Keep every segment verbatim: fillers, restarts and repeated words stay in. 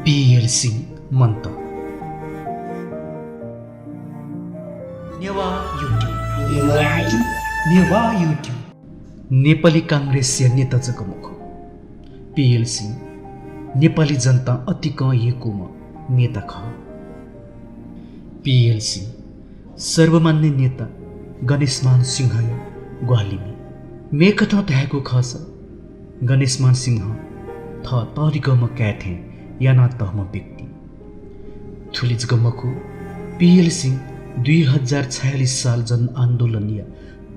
पीएल सिंह मन्त। नेवाः YouTube। नेवाः YouTube। नेपाली कांग्रेसया नेता जक मखु, पीएल सिंह नेपाली जनतां अतिकं यय्‌कूम्ह नेता खः। पीएल सिंह सर्वमान्य नेता गणेशमान सिंहया ग्वाहालिमि। मेकथं धायेगु खःसा गणेशमान सिंह थः तःधिकःम्ह काय् थें यानातःम्ह व्यक्ति। थुलि जक मखु, पीएल सिंह दुई हजार छयालिस साल जनआन्दोलनया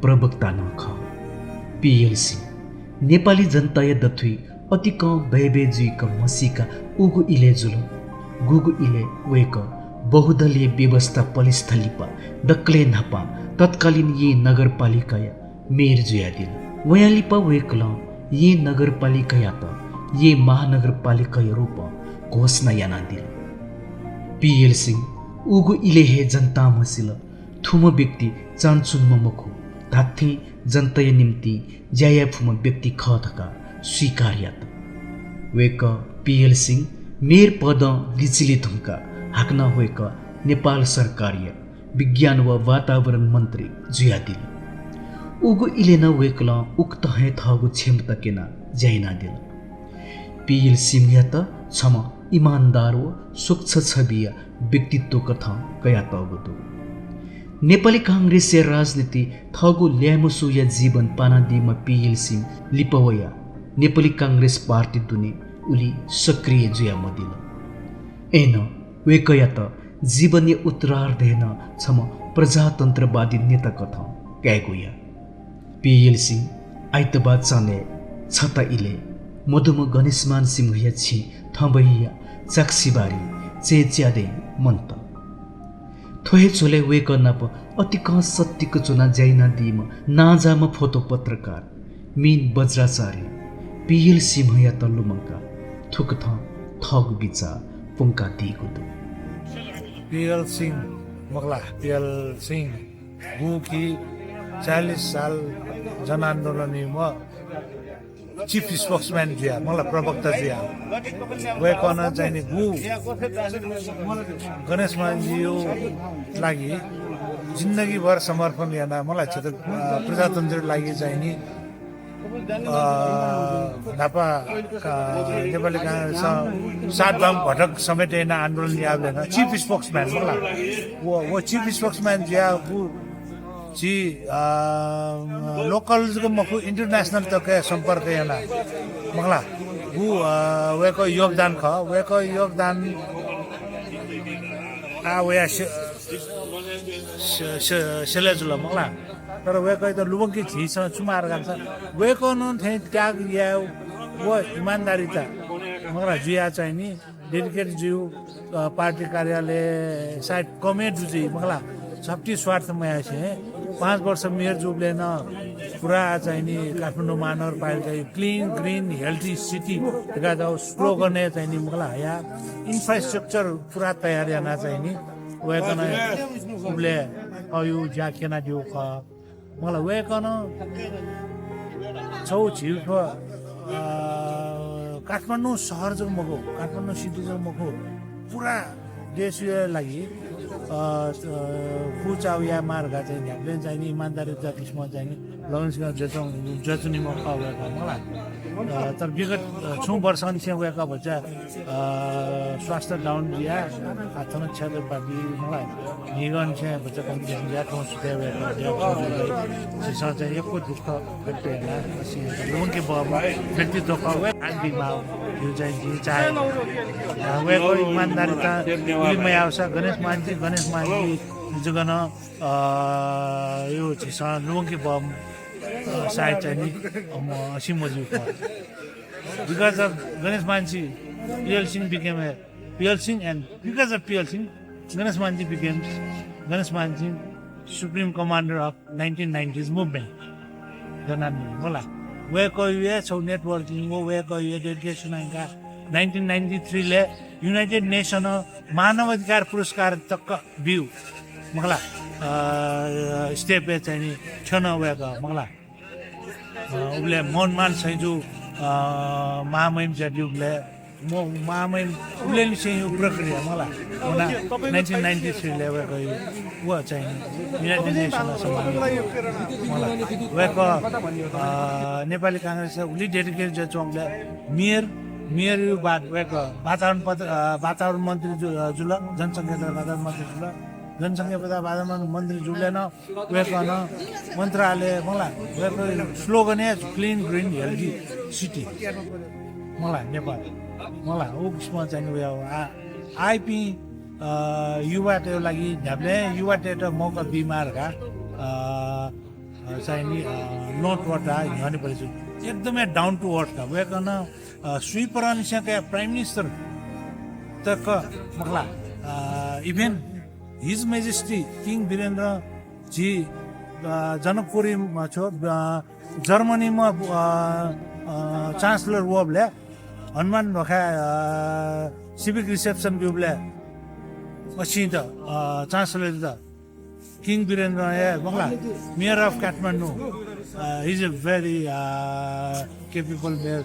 प्रवक्ता नं खः। पीएल सिंह नेपाली जनताया दथुइ अतिकं बय्‌बय् जुइक म्हसीका उगु इलय् जुल, गुगु इलय् वय्‌कः बहुदलीय व्यवस्था पलिस्था लिपा दकलय् न्हापां तत्कालीन येँ नगरपालिकाया मेयर जुयादिल। वयां लिपा वय्‌कलं येँ नगरपालिकायात येँ महानगरपालिकाया रूपं घोषणा यानादिल। पीएल सिंह उगु इलय् हे जनतां म्हसिल, थुम्ह व्यक्ति चानचुम्ह मखु, धात्थें जनताया निंतिं ज्या याये फुम्ह व्यक्ति खः धकाः स्वीकार यात। वय्‌कः पीएल सिंह मेयर पदं लिचिले धुंकाः हाकनं वय्‌कः नेपाल सरकारया विज्ञान व वातावरण मन्त्री जुयादिल। उगु इलय् नं वय्‌कलं उकथं हे थःगु क्षमता क्यनाः ज्या यानादिल। पीएल सिंहयात छम्ह इमानदार व स्वच्छ छविया व्यक्तित्व कथं कयातःगु दु। नेपाली कांग्रेसया राजनीति थःगु ल्याय्‌म्हसुया जीवन पानादीम्ह पीएल सिंह लिपा वयाः नेपाली कांग्रेस पार्टी दुने उलि सक्रिय जुयामदिल। अय्‌नं वय्‌कःयात जीवनया उत्तरार्धय् नं छम्ह प्रजातन्त्रवादी नेता कथं कायेगु याः। पीएल सिंह आइतबाः चान्हय् छता इलय् मदुम्ह गणेशमान सिंहया छेँ थंबहिया चाक्सीबारी चय्‌च्यादँय् मन्त। थ्व हे झ्वलय् वय्‌कः नाप अतिकं सत्तिक च्वनाः ज्या यानादीम्ह नांजाःम्ह फोटो पत्रकार मीन बज्राचार्यं पीएल सिंहयात लुमंकाः थुकथं थःगु बिचाः प्वंकादीगु दु। पीएल सिंह, मखु ला, पीएल सिंह, गु कि चालिस साल जनआन्दोलन याइम्ह chief spokesman जुया, मखु ला, प्रवक्ता जुया। वय्‌कलं चाहिँ नि गु गणेशमानजीया लागि जिन्दगीभर समर्पण याना, मखु ला, क्षेत्र, अ, प्रजातन्त्रया लागि चाहिँ नि, अ, न्हापा, अ, नेपाली कांग्रेस सात वाम घटक समेत याना आन्दोलन याःबलय् नं chief spokesman, मखु ला, व, व chief spokesman जुया गु झी, अ, local जक मखु, international तक हे सम्पर्क याना, मखु ला, गु, अ, वय्‌कः योगदान खः। वय्‌कः योगदान आः वया से-, से-, से-, सेले जुल, मखु ला। तर वय्‌कःयात लुमंके झीसं छु माः धाःसा, वय्‌कलं थें त्याग याये व इमानदारिता, मखु ला, जुया चाहिँ नि, dedicate जुइ, अ, पार्टी कार्यालय सायद कम हे दु जुइ, मखु ला, झ्वःगु स्वार्थ मयासें पाँच वर्ष मेयर जूबलय् नं पुरा चाहिँ नि काठमाडौं महानगरपालिका clean, green, healthy city धकाः चाहिँ slogan हे चाहिँ नि, मखु ला, या infrastructure पुरा तयार याना चाहिँ नि वय्‌कलं उबलय् अयु ज्या क्यनादीगु खः। मखु ला, वय्‌कलं छगू झीगु थ्व, अ, काठमाडौं शहर जक मखु, काठमाडौं city जक मखु, पुरा देशया लागि, अ, अ, कुचाउ यायेमाः धकाः चाहिँ न्ह्याबलें चाहिँ नि इमानदारिता किसिमं चाहिँ नि लमंसिकं जुयाच्वं-, जुयाच्वनीम्ह खः वय्‌कः, मखु ला। अ, तर विगत, अ, छुं वर्षंनिसें वय्‌कः भचा अ, स्वास्थ्य down जुया, आ, थन क्षेत्रपाती, मखु ला, निगन चाहिँ भचा complication जुया, थौं सुथय् वय्‌कः, झीसं चाहिँ यक्व दुःख व्यक्त याना, लुमंके बहःम्ह व्यक्तित्व खः, वय्‌कः आनबी माः, यो चाहिँ जिं चाहे। अ, वय्‌कः इमानदारिता उलि मयाःसा गणेशमानजी, गणेशमानजी जक नं, अ, यो झीसं लुमंके बहःम्ह, अ, सायद चाहिँ नि, अ, म, सिमजू खः। Because of Ganeshmanji, P L Singh became a P L Singh and because of P L Singh, Ganeshmanji became Ganeshmanji supreme commander of nineteen nineties movement। जनआन्दोलन, मखु ला। वय्‌कःया छगू networking व वय्‌कःया dedication धुंकाः nineteen ninety three ले United Nation मानवाधिकार पुरस्कार तक ब्यू, मखु ला, अ, step य् चाहिँ नि थ्यन वय्‌कः, मखु ला। अ, उबलय् मोहनमान सैंजु, अ, महामहिम जुयादीगुबलय् म मामय उलेन से यो प्रक्रिया मला। मला नाइन्टिन नाइन्टी थ्री ले वय्‌कः व चाहिँ युनाइटेड नेसनल सम्मान मला। वय्‌कः नेपाली कांग्रेस उलि डेडिकेट जुयाच्वंबलय् मेयर मेयर यु बाद वय्‌कः वातावरण पद वातावरण मन्त्री जुल। जनसंख्या तथा वातावरण मन्त्री जुल। जनसंख्या तथा वातावरण मन्त्री जुल न वय्‌कलं मन्त्रालय मला वय्‌कः स्लोगन हे क्लिन ग्रिन हेल्दी सिटी मला नेपाल मला। उ किसिम चाहिँ वया आइपिं युवातय् लागि न्ह्याबलें युवातय्‌त मौका बीमार का। चाहिँ नि नोट वटा न्ह्यःने परे एकदमै डाउन टु अर्थ का। वय्‌कलं स्वीपरनिसें कया प्राइम मिनिस्टर तक मखला। Even his majesty king Birendra ji Janakpuri छु जर्मनीमा चान्सलर वबले हनुमान ढोखा सिभिक रिसेप्सन ब्यूबले असिं त चान्सलर त किङ वीरेन्द्र हे मखला। Mayor of Kathmandu is a very capable mayor.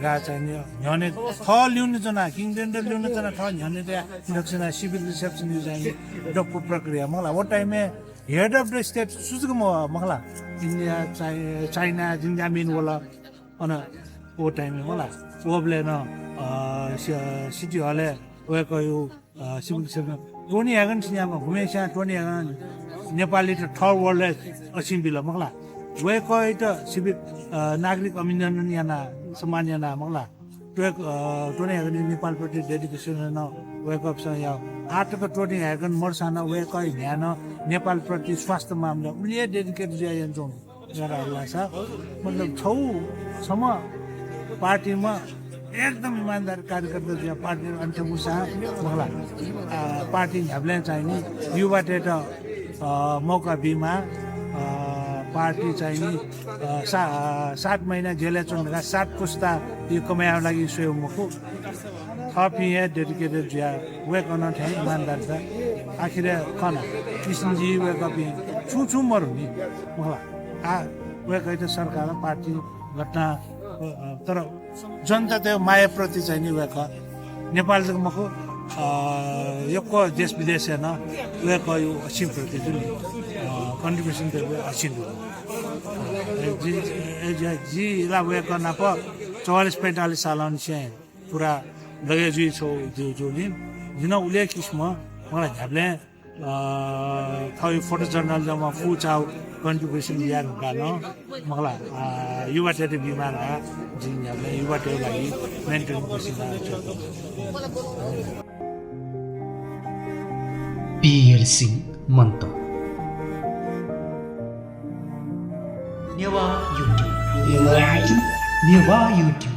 गा चाहिँ नि न्ह्यःने थः ल्यूने जना किङ वीरेन्द्र ल्यूने जना थः न्ह्यःने दया दक्षिणा सिभिक रिसेप्सन यु चाहिँ डप्पु प्रक्रिया मखला। वो टाइमय् हेड अफ द स्टेट सुजुक मखला। इन्डिया चाइना जिन्जामिन वला अन वो टाइमय् मखला। वबले न सिटी हले वय्‌कः यु सिभिक रिसेप्सन टोनी ह्यागन सिन्यामा घुमेस्यां टोनी ह्यागन नेपाली त थर्ड वर्ल्ड असिं बिल मखला। वय्‌कःइत सिभिक नागरिक अभिनन्दन याना सम्मान याना मखला। टोनी ह्यागन नेपाल प्रति डेडिकेसन न वय्‌कःपिसं या आतक टोनी ह्यागन मर्साना वय्‌कः न्ह्यान नेपाल प्रति स्वास्थ्य मामला उलिया डेडिकेट जुया यान मतलब छौ सम पार्टीमा एकदम इमानदार कार्यकर्ता जुया पार्टी अन्त्य मुसा मखला। पार्टी न्ह्याबलें चाहिँ नि युवातय्‌त मौका बीमा पार्टी चाहिँ नि सात महिना जेलय् च्वंका सात पुस्ता यो कमाया लागि स्वयं मखु। थःपिं हे डेडिकेटेड जुया वय्‌कलं थें इमानदार का। आखिर खन किसिमजी वय्‌कःपिं छुं छुं मरुनि मखला। आ वय्‌कःइत सरकार पार्टी घटना तर जनतातय् माया प्रति चाहिँ नि वय्‌कः नेपाल जक मखु यक्व देश विदेशय् न वय्‌कःयु असिं प्रति जुन कन्ट्रिब्युसन तय्‌गु असिं दु। जि ला वय्‌कः नाप चौवालिस पैंतालिस सालंनिसें पुरा लगे जुइ छौ दिउ जुलिन जिन उले किसिम मला न्ह्याबलें थौ फोटो जर्नलिज्ममा फुचाउ कन्ट्रिब्युसन यार का न मखला। युवातय्‌त बीमार का जिन न्ह्याबलें युवातय् लागि मेन्टरिङ कोसिस यार। पीएल सिंह मन्त। नेवाः YouTube। नेवाः YouTube।